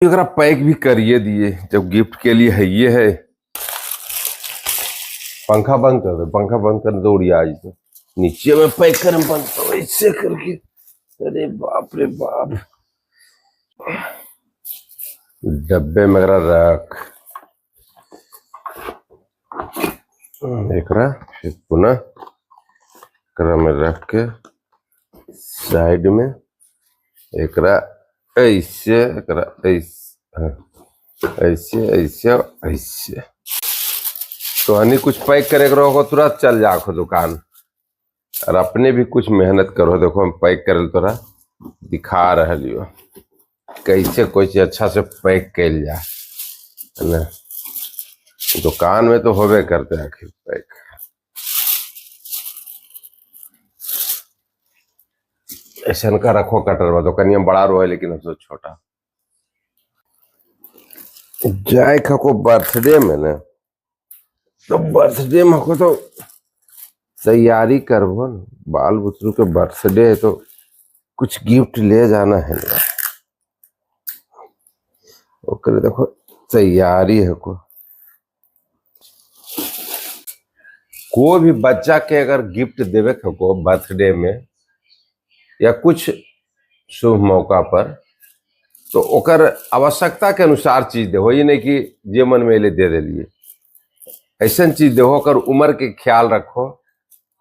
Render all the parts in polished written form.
एकरा पैक भी करिए दिए जब गिफ्ट के लिए है ये है। पंखा बंद कर दो, पंखा बंद कर दो, उड़िया आज तो नीचे में पैक करें बंद तो ऐसे करके। अरे बाप रे बाप, डब्बे में एकरा रख, एकरा फिर पुनः एकरा में रख के साइड में एकरा ऐसे, एकरा ऐसे, हाँ, ऐसे ऐसे ऐसे। तो हनी कुछ पैक करे के रहो तुरंत चल जाओ दुकान, और अपने भी कुछ मेहनत करो। देखो हम पैक करे तोरा दिखा रहा हो कैसे कोई चीज अच्छा से पैक कैल जा, है ना। दुकान में तो होबे करते आखिर पैक। ऐसा का रखो कटर में, दुकानिया बड़ा रो है लेकिन हमसे छोटा। जाए खको बर्थडे में ना, तो बर्थडे में को तो तैयारी करबो न, बाल बुतरू के बर्थडे है तो कुछ गिफ्ट ले जाना है ना। ओकरे देखो तैयारी है को। कोई भी बच्चा के अगर गिफ्ट देवे को बर्थडे में या कुछ शुभ मौका पर, तो ओकर आवश्यकता के अनुसार चीज देहो, ये नहीं कि जे मन में ले दे दिए। ऐसा चीज देहो, ओकर उम्र के ख्याल रखो,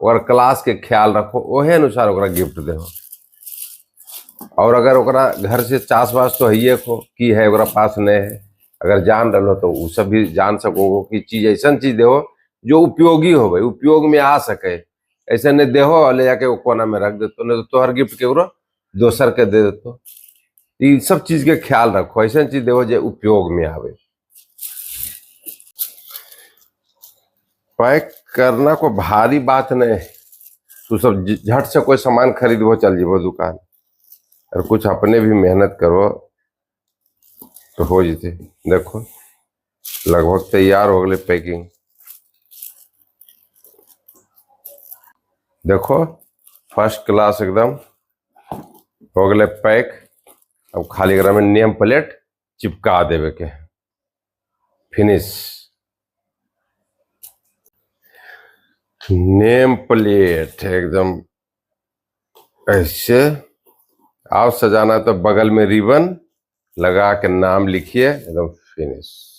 ओकर क्लास के ख्याल रखो, ओहे अनुसार ओकरा गिफ्ट देहो। और अगर ओकरा घर से चास वास तो है को की है ओकरा पास नहीं है, अगर जान रहो तो उ सब भी जान सको कि चीज ऐसा चीज देहो जो उपयोगी हो, भाई उपयोग में आ सके। ऐसा नहीं देहो ले जाके वो कोना में रख देतो, नहीं तो तोहर गिफ्ट के दोसर के दे देतो। ये सब चीज के ख्याल रखो, ऐसा चीज देहो जो उपयोग में आवे। पैक करना को भारी बात नहीं है, तू सब झट से कोई सामान खरीदबो चल जीबो दुकान, और कुछ अपने भी मेहनत करो तो हो जते। देखो लगभग तैयार हो गए पैकिंग। देखो फर्स्ट क्लास एकदम हो गए पैक। अब खाली एकरा में नेम प्लेट चिपका देवे के, फिनिश। नेम प्लेट एकदम ऐसे आप सजाना तो बगल में रिबन लगा के नाम लिखिए, एकदम फिनिश।